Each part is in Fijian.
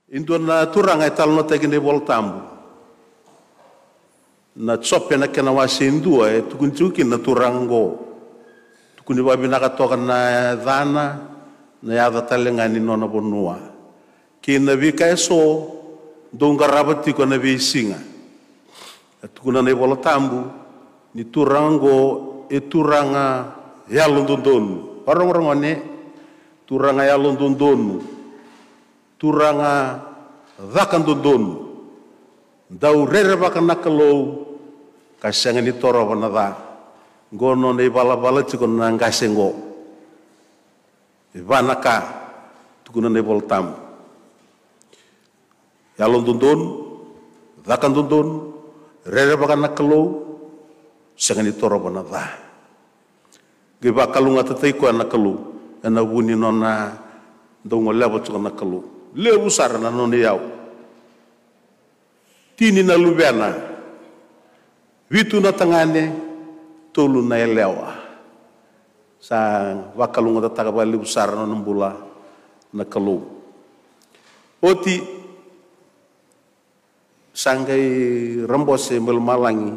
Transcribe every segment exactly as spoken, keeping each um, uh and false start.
E dua na turaga e talanoataki na iVola Tabu. Na Jope na kena wase e dua e tukuni tiko kina na turaga oqo. Tukuni vakavinaka toka na yacana, na yaca tale ga ni nona vanua. Kei na veika eso dau qarava tiko ena veisiga. E tukuna na iVola Tabu ni turaga oqo e turaga yalododonu. Vakarogorogo ne, turaga yalododonu. Turaga caka dodonu. Dau rerevaka na Kalou ka sega ni torova na ca. Oqo nona ivalavala tiko na qase oqo. E va na ka tukuna na iVola Tabu. Yalododonu, caka dodonu, rerevaka na Kalou, sega ni torova na ca. Qai vakalougatataki koya na Kalou ena vu ni nona dau goleva tiko na Kalou. Levu sara na nona iyau. Tini na luvena, vitu na tagane, tolu na yalewa. Sa vakalougatataka vakalevu sara na nona bula na Kalou. Oti sa qai rabose mai lomalagi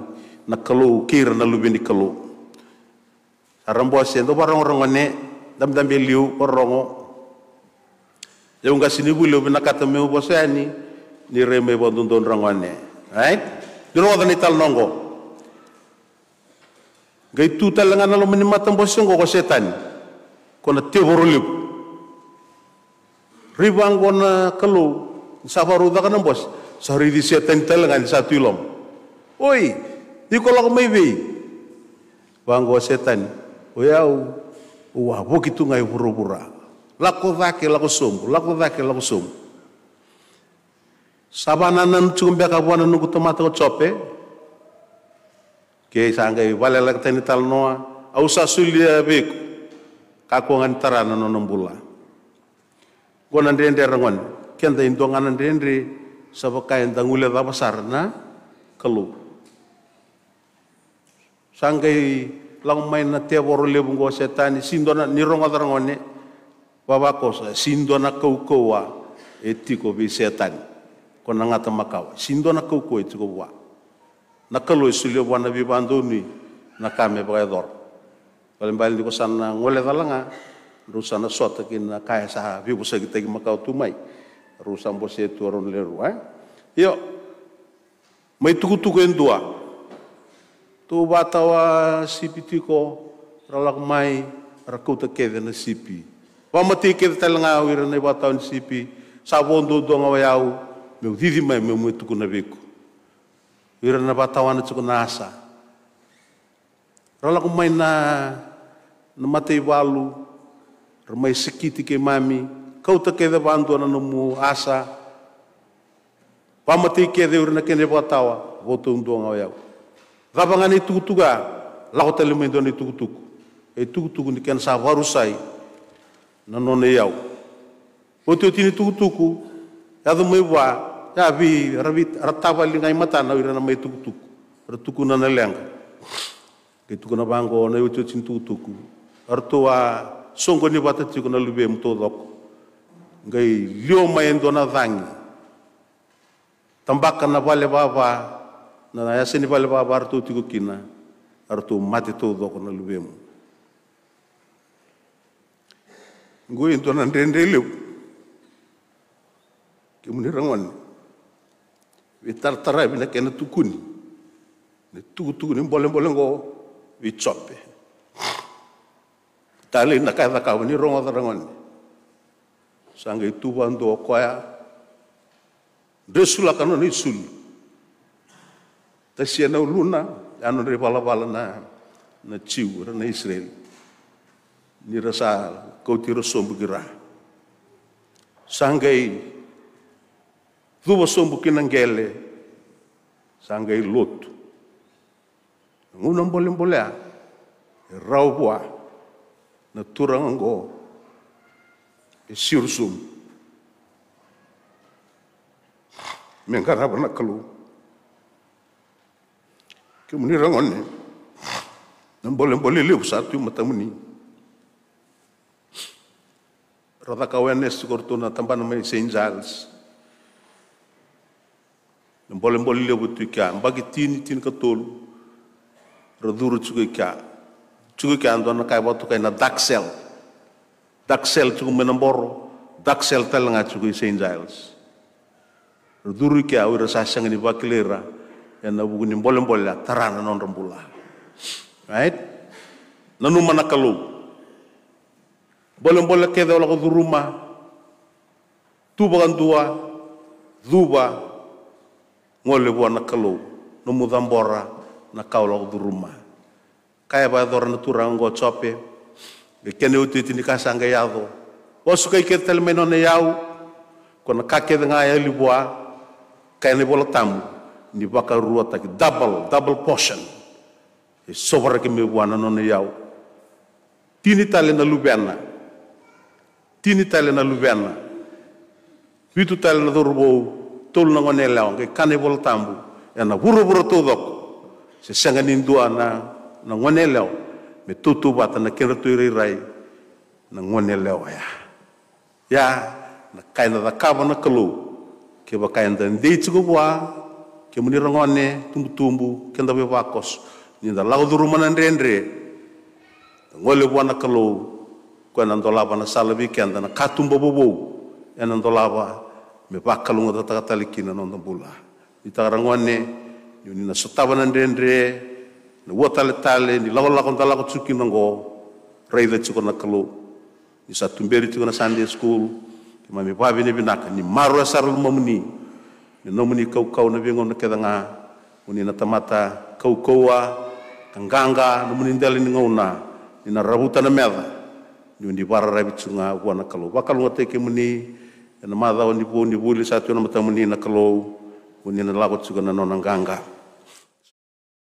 na Kalou kei ira na luve ni Kalou. Sa rabose, dau vakarogorogo ne, dabedabe e liu, vakarorogo. Au qasenivuli, au vinakata meu vosa yani, ni rai mai vakadodonu ragone. Right? Ni rogoca na italanoa oqo. Qai tu tale ga na loma ni matabose oqo ko Setani. Ko na tevoro levu. Rai vaqo na Kalou, ni sa vakarau caka na bose, sa raici Setani tale ga ni sa tu i loma. Oi, ni ko lako mai vei? Vaqo Setani, o yau, au a voki tu ga i vuravura. Lako cake, lako sobu, lako cake, lako sobu. Sa vakanananu tiko beka vua na noqu tamata ko Jope? Ke sa qai vakaleleka tani talanoa, au sa solia vei iko. Kakua ga ni tara na nona bula. Qo na dredre ragone, keda e dua ga na dredre, sa vaka eda guilecava sara na Kalou. Sa qai lako mai na tevoro levu qo Setani, si dua na, ni rogoca ragone, vavakoso, si dua na kaukauwa e tiko vei Setani. Ko na gata makawa, si dua na kaukauwa e tiko vua. Na Kalou e solia vua na veivakadonui na ka me vakayacora. Balebale ni ko sa na gole cala ga, rau sa na sota kina na ka e sa veivosakitaki makawa tu mai. Rau sa bose tu rau na lewe rua, e? Io. Mai tukutuku e dua. Tou vakatawa sipi tiko, ra lako mai, ra kauta kece na sipi. Vakamatei kece tale ga o ira na ivakatawa ni sipi, sa vo duadua ga o yau, meu cici mai, meu mai tukuna vei iko. O ira na vakatawana tiko na asa. Ra lako mai na, na mataivalu, ra mai sikiti keimami, kauta kece vakadua na nomu asa, vakamatei kece o ira na kena ivakatawa, vo taudua ga o yau. Cava ga na itukutuku ya, lako tale mai dua na itukutuku. E itukutuku ni kena sa vakarusai na nona iyau. Otioti ni tukutuku, yaco mai vua, ya vei, ra vei, ra tavali ga i matana o ira na mai tukutuku. Ra tukuna na leqa. Qai tukuna vaqo na iotioti ni tukutuku. Eratou a soqoni vata tiko na luvemu taucoko. Qai liwa mai e dua na cagi. Tabaka na vale vava, na yasa ni vale vava eratou tiko kina. Eratou mate taucoko na luvemu. Qo e dua na dredre levu. Kemuni ragone, veitarataravi na kena tukuni na itukutuku ni bolebole oqo vei Jope. Talei na ka e cakava, ni rogoca ragone. Sa qai tu vakadua o koya, dresulaka nona isulu. Tasia na uluna, ya nodra ivalavala na, na Jiu, ira na Isireli. Ni ra sa kauti ira sobu ki ra. Sa qai cuva sobu ki na qele, sa qai lotu. Na gauna bolebole ya, e rawa vua na turaga oqo e siro sobu me qarava na Kalou. Kemuni ragone, na bolebole levu sa tu e matamuni. Ra caka awareness tiko o ratou na tabana mai Saint Giles. Na bolebole levu tu i kea, baki tini, tinikatolu, ra curu tiko i kea. Tiko i kea dua na ka e vakatokai na dark cell. Dark cell tiko mai Naboro, dark cell tale ga tiko i Saint Giles. Ra curu i kea, o ira sa sega ni vakilai ira ena vuku ni bolebole a tara na nodra bula. Right? Nanuma na Kalou. Bolebole kece o lako curuma, tu vakadua, cuva, gole vua na Kalou. Nomu cabora na ka o lako curuma. Ka e vakayacora na turaga oqo o Jope, e kena iotioti ni ka sa qai yaco. Vakasukai kece tale mai na nona iyau, ko na ka kece ga e yali vua, kaya na iVola Tabu ni vakaruataki, double, double portion. E sovaraki mai vua na nona iyau. Tini tale na luvena. Tini tale na luvena. Vitu tale na cauravou, tolu na gone yalewa, qai kaya na iVola Tabu, ena vuravura taucoko se sega ni dua na, na gone yalewa me tautauvata na kedratou irairai na gone yalewa oya. Ia, na ka ena cakava na Kalou, kevaka eda dei tiko vua, kemuni ra gone, tubutubu, keda veivakoso, ni da lako curuma na dredre, da gole vua na Kalou, ko ena dolava na sala vei keda, na katuba vovou ena dolava me vakalougatataka tale kina na noda bula. Ni taka ra gone, ni, ni na sotava na dredre, na ua taletale ni lakolako da lako tiko kina oqo, raica tiko na Kalou. Ni sa tuberi tiko na Sunday school, keimami vakavinavinaka ni maroroya sara lomamuni, me nomuni kaukauwa na veigauna kece ga, moni na tamata kaukauwa ka qaqa, nomuni dela ni gauna ni na ravuta na meca, ni oni vakararavi tiko ga vua na Kalou. Vakalougatataki kemuni ena macawa ni vou ni vuli sa tu ena matamuni na Kalou, moni na lako tiko na nona qaqa.